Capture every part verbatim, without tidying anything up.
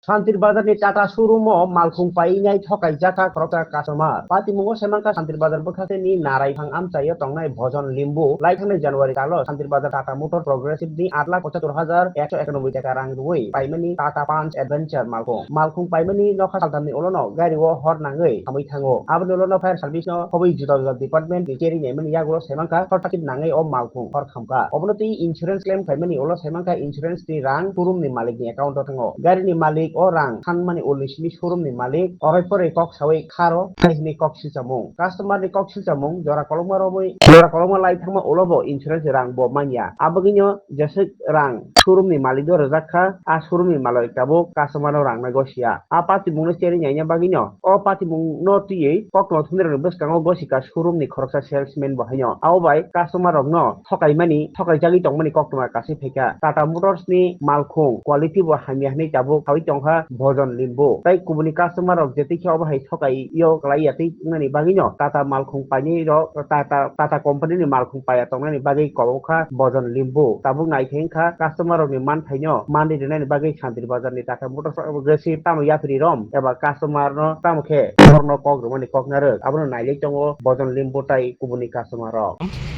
Santir Bazar ni Tata showroom o malkhung painai thokai jaka khoroksa customer. Patimungo semangkha Santir Bazar bwkhakni Narai Phang amchaio tongnai Bhojon Limbu. Laithangnai January kalo Santir Bazar Tata Motor Progressive ni aat lakh pochatur hajar ekso ekanoboi taka rang rwui paimani Tata Punch Adventure malkhung. Malkhung paimani nokha saltamni ulono gari o hor nangwi hamwi thango. Aboni ulono fire service no khobwi juda juda department ni cheri naimani yagulo semangkha short circuit nangwi o malkhung hor khamkha. Obono twi insurance claim khaimani ulo semangkha insurance ni rang showroom ni malik ni account o thango. Gari ni malik o rang thanmani ulni simi showroom ni malik oroi poroi kok sawi kharo hai hwnwi kok silchamung. Customer ni kok silchamung jora kolokma romwi jora kolokma lai thangma ulo bo insurance ni rang bo manya. Abagwino jeswk rang showroom ni malik no rwjak kha, a showroom ni malik tabuk customer no rang nai gosia. A patimung no cherwi naina bagwi no, o patimung no twiwi koktwma thumnai rok ni bwskango gosi kha showroom ni khoroksa salesman bo haino. Abo bai customer rok no thokaimani, thokaijagwi tongmani koktwma kasui phaikha. Tata Motors ni malkhung quality bo hamya hinwi tabuk sawi tongkha Bhojon Limbu. Tai kubuni customer rok jetikhe obo hai thokai yo kwlai ya tei wngnani bagwi no Tata malkhung painai rok, Tata, Tata company ni malkhung paiya tongnani bagwi kobok kha Bhojon Limbu. Tabuk naikhe wngkha customer rokni manthaino manwi rwnani bagwi Santir Bazar ni Tata Motors rok gasi tamo yapri rom eba customer no tamo khe borokno kok rwmani kok narwk abono nailai tongo Bhojon Limbu tai kubuni customer rok.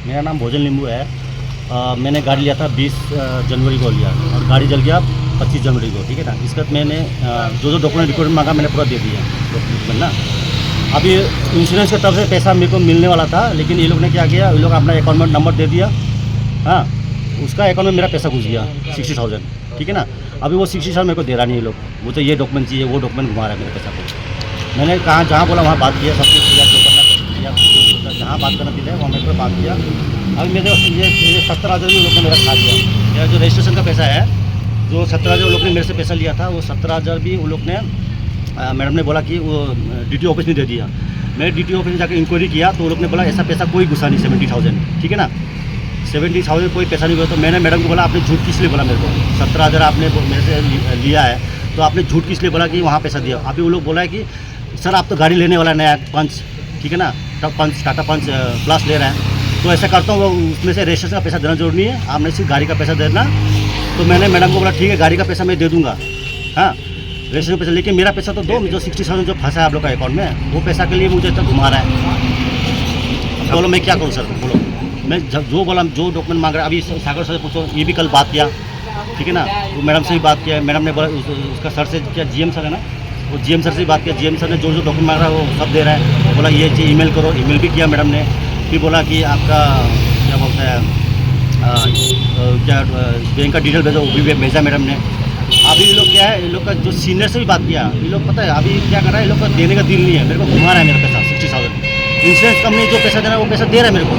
मेरा नाम भोजन लिंबू है। अ, मैंने गाड़ी लिया था बीस, अ, जनवरी को लिया और गाड़ी जल गया पच्चीस जनवरी को, ठीक है ना। इसके बाद मैंने, अ, जो जो डॉक्यूमेंट रिक्वायरमेंट मांगा, मैंने पूरा दे दिया डॉक्यूमेंट ना। अभी इंश्योरेंस की तरफ से पैसा मेरे को मिलने वाला था, लेकिन ये लोग ने क्या किया, ये लोग अपना अकाउंट नंबर दे दिया, हाँ, उसका अकाउंट में मेरा पैसा घुस गया सिक्सटी थाउजेंड, ठीक है ना। अभी वो सिक्सटी थाउजेंड मेरे को दे रहा नहीं ये लोग। वो तो ये डॉक्यूमेंट चाहिए, वो डॉक्यूमेंट घुमा रहा है मेरे पैसा को। मैंने कहा, जहाँ बोला वहाँ बात किया, सब कुछ किया, जो करना था किया, जहाँ बात करना दिल है वहाँ मेरे को बात किया। अभी मेरे ये, ये सत्तर हज़ार भी लोग ने मेरा खा लिया। मेरा जो रजिस्ट्रेशन का पैसा है, जो सत्तर हज़ार लोग ने मेरे से पैसा लिया था, वो सत्तर हज़ार भी उन लोग ने, अ, मैडम ने बोला कि वो डीटीओ ऑफिस में दे दिया। मैं डीटीओ ऑफिस में जाकर इंक्वायरी किया तो उन लोग ने बोला ऐसा पैसा कोई घुसा नहीं, सेवेंटी थाउजेंड, ठीक है ना। सेवेंटी थाउजेंड कोई पैसा नहीं हुआ, तो मैंने मैडम को बोला, "आपने झूठ किस लिए बोला मेरे को? सत्रह हज़ार आपने बो-, मेरे से लि-, लिया है, तो आपने झूठ किस लिए बोला कि वहाँ पैसा दिया?" अभी वो लोग बोला है कि, "सर, आप तो गाड़ी लेने वाला है नया पंच, ठीक है ना, टा-, पंच, टाटा पंच, अ, प्लस ले रहा है, तो ऐसा करता हूँ, वो उसमें से रजिस्ट्रेशन का पैसा देना जरूरी नहीं है, आपने सिर्फ गाड़ी का पैसा देना।" तो मैंने मैडम को बोला, "ठीक है, गाड़ी का पैसा मैं दे दूंगा।" हाँ, रजिस्ट्रेशन पैसा, लेकिन मेरा पैसा तो दो, जो सिक्सटी थाउजेंड जो फंसा है आप लोग का अकाउंट में, वो पैसा के लिए मुझे इतना घुमा रहा है। अब बोलो, मैं क्या करूँ सर, बोलो। मैं जब जो बोला, जो डॉक्यूमेंट मांग रहा है, अभी सागर सर से पूछो, ये भी कल बात किया, ठीक है ना, वो मैडम से भी बात किया। मैडम ने बोला, उस, उसका सर से क्या, जीएम सर है ना, वो जीएम सर से भी बात किया। जीएम सर ने जो जो डॉक्यूमेंट मांग रहा है, वो सब दे रहा है। बोला, "ये चीज़ ईमेल करो", ईमेल भी किया मैडम ने। फिर बोला कि आपका, क्या बोलते हैं, अ, अ, क्या, अ, बैंक का डिटेल भेजो, वो भी भे-, भेजा मैडम ने। अभी ये लोग क्या है, ये लोग का जो सीनियर से भी बात किया, ये लोग पता है अभी क्या कर रहा है, ये लोग का देने का दिल नहीं है, मेरे को घुमा रहा है मेरा पैसा, सिक्सटी थाउजेंड। इंश्योरेंस कंपनी जो पैसा देना है, वो पैसा दे रहा है मेरे को,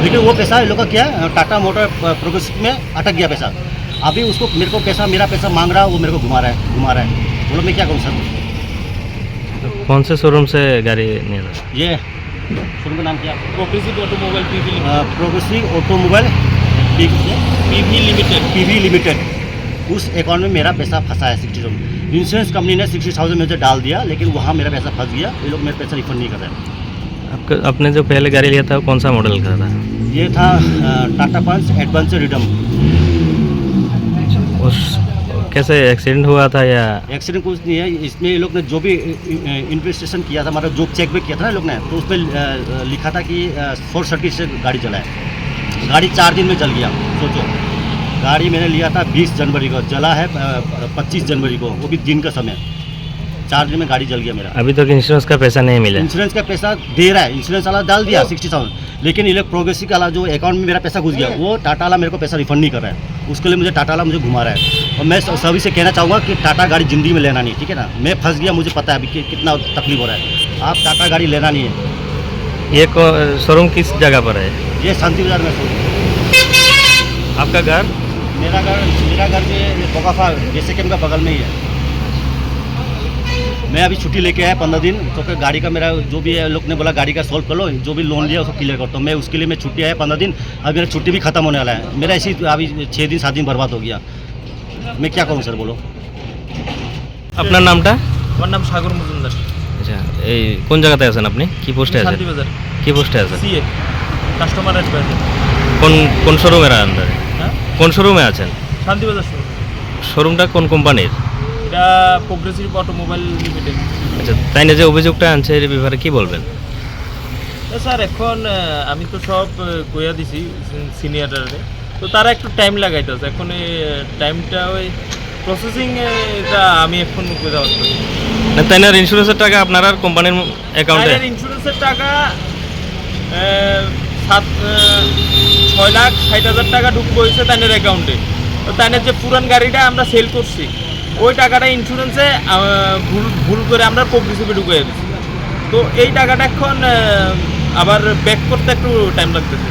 लेकिन वो पैसा ये लोग का क्या है, टाटा मोटर प्रोग्रेसिव में अटक गया पैसा। अभी उसको, मेरे को पैसा, मेरा पैसा मांग रहा है, वो मेरे को घुमा रहा है, घुमा रहा है। बोलो, मैं क्या करूँ सर? कौन से शोरूम से गाड़ी नहीं ला? ये शोरूम का नाम क्या? Progressive automobile PV limited. अ, progressive automobile PV limited. PV limited. उस अकाउंट में मेरा पैसा फंसा है सिक्सटी थाउजेंड। इंश्योरेंस कंपनी ने सिक्सटी थाउजेंड में से डाल दिया, लेकिन वहाँ मेरा पैसा फंस गया, ये लोग मेरा पैसा रिफंड नहीं कर रहे हैं। आपका, आपने जो पहले गाड़ी लिया था, वो कौन सा मॉडल का था? ये था, अ, टाटा पंच एडवेंचर रिडम। उस, कैसे एक्सीडेंट हुआ था या? एक्सीडेंट कुछ नहीं है, इसमें ये लोग ने जो भी, अ, अ, इन्वेस्टिगेशन किया था, मतलब जो चेक भी किया था ना ये लोग ने, तो उसमें, अ, अ, लिखा था कि, अ, शॉर्ट सर्किट से गाड़ी जला है। गाड़ी चार दिन में जल गया, सोचो। गाड़ी मैंने लिया था बीस जनवरी को, जला है, अ, पच्चीस जनवरी को, वो भी दिन का समय। चार दिन में गाड़ी जल गया मेरा। अभी तक इंश्योरेंस का पैसा नहीं मिला? इंश्योरेंस का पैसा दे रहा है, इंश्योरेंस वाला डाल दिया सिक्सटी थाउजेंड, लेकिन ये लोग प्रोग्रेसिव वाला जो अकाउंट में मेरा पैसा घुस गया, वो टाटा वाला मेरे को पैसा रिफंड नहीं कर रहा है, उसके लिए मुझे टाटा वाला मुझे घुमा रहा है। और मैं स-, सभी से कहना चाहूँगा कि टाटा गाड़ी जिंदगी में लेना नहीं, ठीक है ना। मैं फंस गया, मुझे पता है अभी कि, कितना तकलीफ हो रहा है। आप टाटा गाड़ी लेना नहीं है। ये को-, शोरूम किस जगह पर है? ये शांति बाजार में शोरूम। आपका घर? मेरा घर, मेरा घर ये, ये बोकाफा, जेसे कैंप का बगल में ही है। मैं अभी छुट्टी लेके आया पंद्रह दिन, क्योंकि गाड़ी का मेरा जो भी है, लोग ने बोला गाड़ी का सॉल्व कर लो, जो भी लोन लिया उसको क्लियर कर। तो मैं उसके लिए मैं छुट्टी आया पंद्रह दिन, अभी मेरा छुट्टी भी खत्म होने वाला है। मेरा ऐसे ही अभी छः दिन सात दिन बर्बाद हो गया। मैं क्या करूँ सर, बोलो? আপনার নামটা? আমার নাম সাগর মজুমদার। আচ্ছা, এই কোন জায়গাতে আছেন আপনি? কি পোস্টে আছেন? শান্তিবাজার। কি পোস্টে আছেন? C A, customer advisor. কোন, কোন শোরুমের আন্ডারে? হ্যাঁ? কোন শোরুমে আছেন? শান্তিবাজার শোরুম। শোরুমটা কোন কোম্পানির? আহ, প্রোগ্রেসিভ অটোমোবাইল লিমিটেড। আচ্ছা, তাই না যে অভিযোগটা আনছে এর ব্যাপারে কি বলবেন? না স্যার, এখন আহ, আমি তো সব আহ, কইয়া দিছি সিনিয়ররে। তো তারা একটু টাইম লাগাইতেছে। এখন এই টাইমটা ওই প্রসেসিং, এটা আমি এখন বুঝতে পারছি। না, তাই না ইন্স্যুরেন্সের টাকা আপনার আর কোম্পানির অ্যাকাউন্টে? তাইনের ইন্স্যুরেন্সের টাকা আহ, সাত আহ, ছয় লাখ ষাট হাজার টাকা ঢুকবো হয়েছে তাইনের অ্যাকাউন্টে। তো তাইনের যে পুরান গাড়িটা আমরা সেল করছি, ওই টাকাটা ইন্স্যুরেন্সে আহ, ভুল ভুল করে আমরা প্রোগ্রেসিভে ঢুকে দিচ্ছি। তো এই টাকাটা এখন আহ, আবার ব্যাক করতে একটু টাইম লাগতেছে।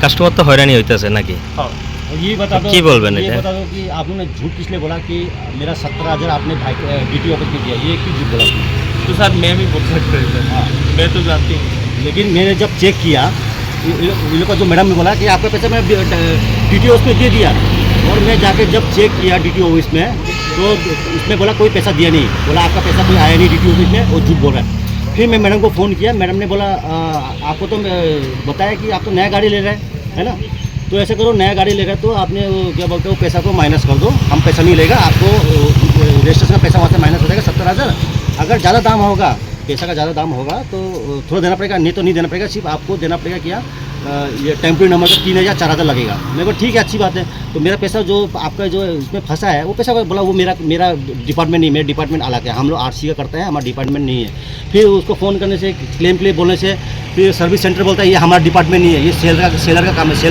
কাস্টমার তো হয়রানি হইতেছে নাকি? হ্যাঁ। और ये बता दो, কি বলবেন ये এটা? बता दो कि आपने झूठ किस लिए बोला कि मेरा सत्रह हज़ार आपने भाई, अ, डीटीओ ऑफिस में दिया, ये क्यों झूठ बोला? तो सर, मैं भी बोल सकता हूँ सर। हाँ। मैं तो जानती हूँ। लेकिन मैंने जब चेक किया, ये, ये, ये लोग का जो मैडम ने बोला कि आपका पैसा मैं डीटीओ ऑफिस में दे दिया, और मैं जाके जब चेक किया डीटीओ ऑफिस में, तो उसमें बोला कोई पैसा दिया नहीं, बोला आपका पैसा कोई आया नहीं डीटीओ ऑफिस में, वो झूठ बोल रहा है। फिर मैं मैडम को फ़ोन किया, मैडम ने बोला, "अ, आपको तो, अ, बताया कि आप तो नया गाड़ी ले रहे हैं।" है ना? तो ऐसा करो, नया गाड़ी लेगा तो आपने वो क्या बोलते हैं, वो पैसा को माइनस कर दो, हम पैसा नहीं लेगा आपको। रजिस्ट्रेशन का पैसा वहाँ से माइनस हो जाएगा, सत्तर हज़ार। अगर ज़्यादा दाम होगा, पैसा का ज़्यादा दाम होगा तो थोड़ा देना पड़ेगा, नहीं तो नहीं देना पड़ेगा। सिर्फ आपको देना पड़ेगा क्या, अ, ये टेम्परेरी नंबर का तीन हज़ार चार हज़ार लगेगा। मैं बोला, "ठीक है, अच्छी बात है।" तो मेरा पैसा जो आपका जो इसमें फंसा है, वो पैसा बोला, वो मेरा मेरा डिपार्टमेंट नहीं, मेरा डिपार्टमेंट अलग है, हम लोग आरसी का करते हैं, हमारा डिपार्टमेंट नहीं है। फिर उसको फ़ोन करने से, क्लेम के लिए बोलने से, फिर सर्विस सेंटर बोलता है, "ये हमारा डिपार्टमेंट नहीं है, ये सेलर का, सेलर का काम है,